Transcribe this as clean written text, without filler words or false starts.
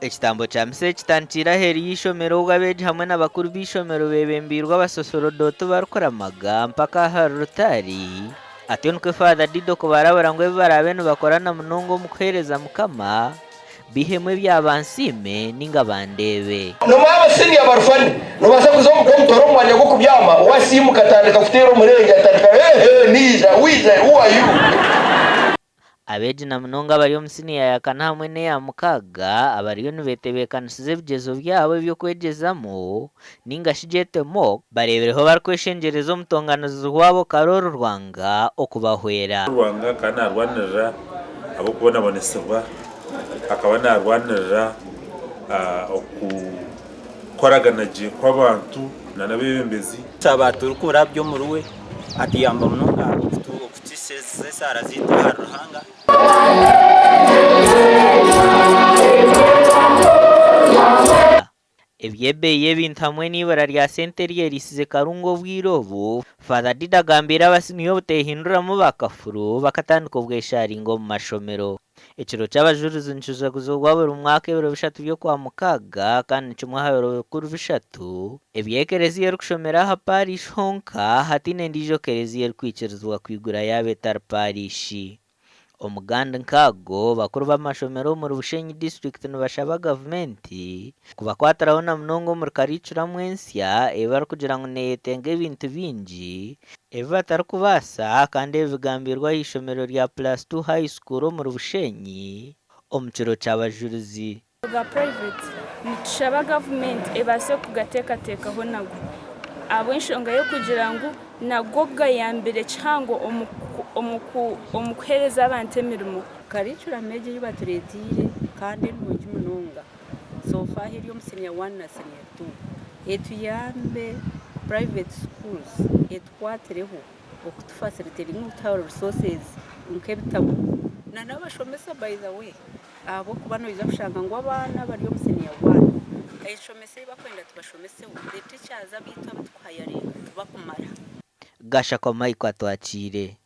Ekitambo kya misa eki kitandikiire aheeru y'eishomero obwo abeegi hamwe na bakuru b'eishomero beebembeirwe abasosorodooti barikuramaga mpaka ahari rutaari. Atyo nikwo Father Dido kubarabura ngu ebi baraabe nibakora na munonga omu kuheereza Mukama, baihemu ebya bansiime ninga bandeebe. N'obu abasenior bari funny, nobaasa kuza omuka omutware omu mwanya gw'okubyama, wasiimuka atandika kuteera omurenge atandika hey hey niija, wija, who are you? Abeegi na munonga abari omu siniya ya kana hamwe n'eya mukaaga abariyo nibetebeekanisiza ebigyezo byabo eby'okwegyezamu ninga shi gyete mock bareebireho barikweshengyereza omutonganirizi waabo Karoli Rwanga okubahwera. Rwanga akaba naarwanirira ab'okubonabonesibwa, akaba naarwanirira okukoragana gye kw'abantu n'abeebembezi. Twaba turikurabya omuriwe atuyamba munonga okutuhitsya esaara zaitu ahari Ruhanga. Eby'ebeeyi y'ebintu hamwe n'eibura rya sente eryeriisize Karungu obwire obu, Father Dida agambiire abasiniya obutehinduramu bakafuru bakatandika obwesharingo omu mashomero. Ekiro ky'abajurizi nikijaguzibwa buri mwaka ebiro bishatu by'Okwamukaaga kandi ni kimwe aha biro bikuru bishatu ebi ekereziya erikushomera aha paarishi honka hataine endiijo kereziya erikwikirizibwa kwigura yaaba etari paarishi. Omu gandi nk'ago, bakuru b'amashomero omuri Bushenyi disiturikiti nibashaba gavumenti kubakwatiraho na munonga omuri karicuramu ensya ei barikugira ngu neyetenga ebintu bingi ebi batarikubaasa kandi ebi bigambiirwe aha ishomero rya Plus Two High School omuri Bushenyi omu kiro ky'abajurizi. Ga private nitushaba gavumenti ebaase kugateekateekaho nago ahabw'enshonga y'okugira ngu nago gayambire kihango omu kuheereza abantu emirimo. Curriculum egi ei batureeteire kandi enungi munonga so far eri omu senior one na senior two etuyambe private schools etukwatireho okutufacilitatinga okutuha resources nk'ebitabo na n'abashomesa by the way. Ahabw'okuba noija kushanga ngu abaana abari omu siniya wani, enshomesa ei barikwenda tubashomeseho, the teachers abaitu abu turikuhayaringa tibakumara. Gashakwa Michael Atwakiire.